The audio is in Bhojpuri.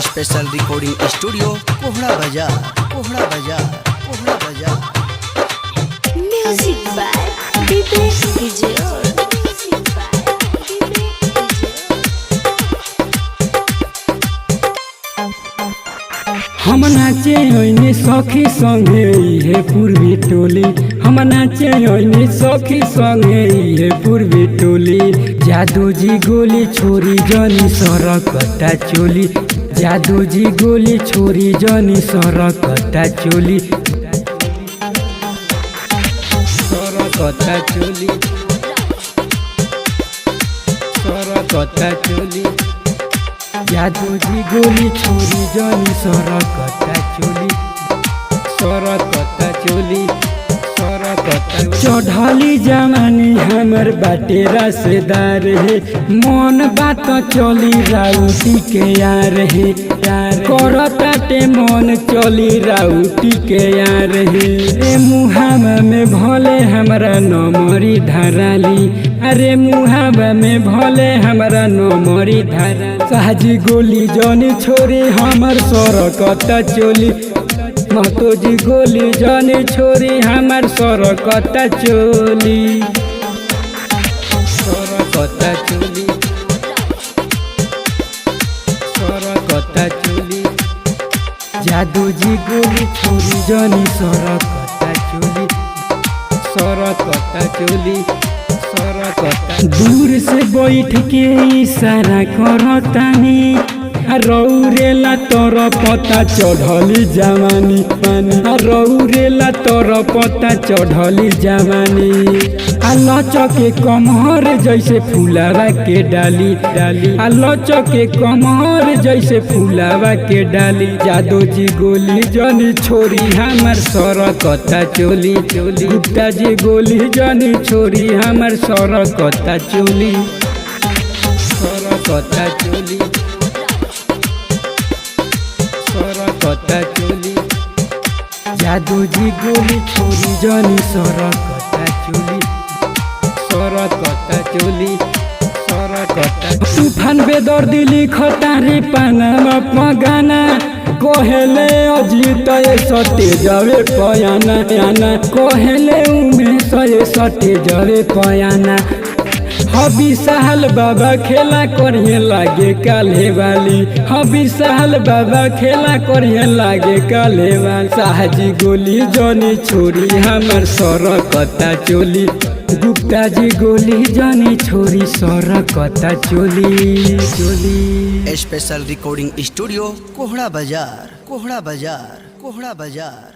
स्पेशल रिकॉर्डिंग स्टूडियो कोहड़ा बाजार, कोहड़ा बाजार, कोहड़ा बाजार। Music by Vivek Vijay. Music by Vivek Vijay. हम नाचे ओइने सखी संगे इहे पूर्वी टोली। हम नाचे ओइने सखी संगे इहे पूर्वी टोली। जादू जी गोली छोरी जनी सरकता चोली। जादू जी गोली छोरी जनी सरकता चोली। सरकता चोली, सरकता चोली। जादू जी गोली छोरी जनी सरकता चोली, सरकता चोली, सरकता। चढ़ली जवानी हमर बाटे रसदार हे, मन बात चली राउटी के यार हे। यार करताटे मन चली राउटी के यार हे। रे मुहावा में भले हमरा नमरी धराली, अरे मुहावा में भले हमरा नमरी धरा। साहजी गोली जनी छोरी हमर सरकता चोली। महतो जी गोली जनी छोरी हमर सरकता चोली, सरकता चोली, सरकता चोली। जादू जी गोली छोरी जनी सरकता चोली, सरकता चोली, सरकता। दूर से बैठ के इशारा करतानी, रौरेला तोर पता चढ़ली जवानी। रौरेला तोर पता चढ़ली जवानी। आ लचके कमर जैसे फुलावा के डाली डाली। आ लचके कमर जैसे फुलावा के डाली। जादू जी गोली जनी छोरी हमर सरकता चोली चोली। गुप्ता जी गोली जनी छोरी हमर सरकता चोली, सरकता चोली, सरकता चोली। जादू जी गोली छोरी जनी सरकता चोली, सरकता चोली, सरकता। तूफान बेदर्दी लिखता रे पानामा पगाना, कहेले अजित ए सटे जवे पयाना याना। कहेले उमेश ए सटे जवे पयाना। हबी साहल बाबा खेला करिए लागे काले वाली। हबी साहल बाबा खेला करिए लागे काले वाली। साहजी गोली जनी छोरी हमर सरकता चोली। गुप्ता जी गोली जनी छोरी सरकता चोली चोली। स्पेशल रिकॉर्डिंग स्टूडियो कोहड़ा बाजार, कोहड़ा बाजार, कोहड़ा बाजार।